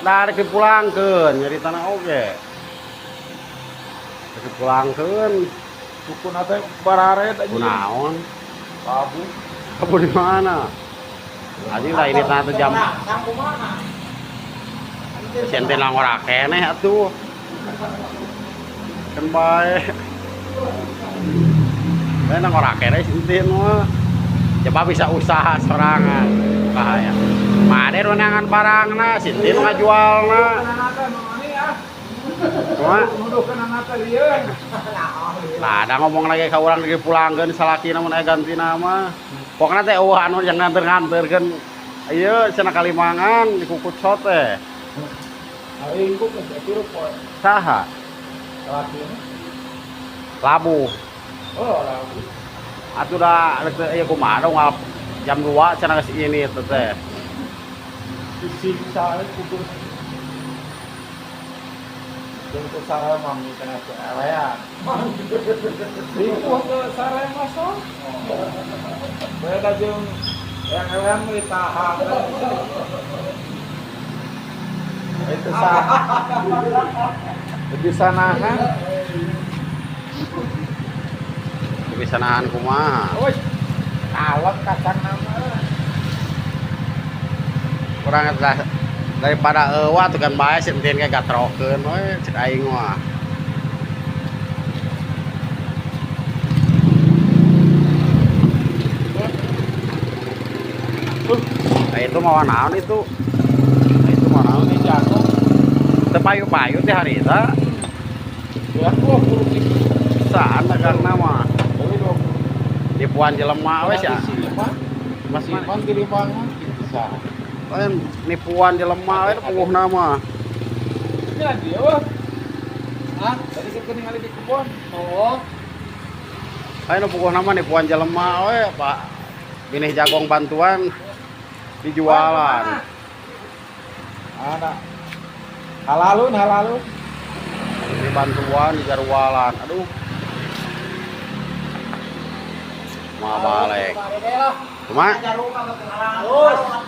Da rek dipulangkeun nyaritana oge. Rek dipulangkeun. Sukuna teh barared anjing. Kunaon? Labu. Kamu di mana? Anjing lah ini teh jam Sang kumaha? Senten ngora keneh atuh. Kan bae. Lain ngora keneh sintin mah. Coba bisa usaha sorangan. Bahaya. Made neangan barangna, sintin ngajualna. Cuma nah, ada ngomong lagi ka urang lagi pulangkeun salakina mun aya ganti nama. Pokokna teh eueuh anu yang nganter-nganterkeun ieu cenah kalimangan di kukucot teh. Aing kok geus tiru poe. Saha? Salakina. Labuh. Oh, labu. Atuh da rek teh ieu kumaha dong jam 2 cenah geus ini teh teh. Disiksa kudu. Jeung teu sare mami kana teh elean. Ripuh ke sare masuk. Beda jeung yang elean mah ditahan. Itu sah. Bisa nahan. Bisa nahan kumaha. Woi. Kalem kacang nama. Kurang eta daripada eueuh atuh kan bae sintin ge gatrokeun we cek aing mah. Nah, itu mau naon itu? Nah, itu mau naon? Ini jago. Teu payu-payu teh harita. Ya, 20 ribu. Saan dagangna mah. Deui 20. Nipuan jelema we sia. Mas Iman di limangan bisa. Lain nipuan jelema we puguhna mah. Ini lagi ya, wah. Hah? Tadi kita ningali di kebun. Oh, Lain puguhna mah nipuan jelema we, Pak. Binih jagong bantuan dijualan. Anak. Halalun, halalun. Ini bantuan dijualan. Aduh. Mau balik. Cuma Terus.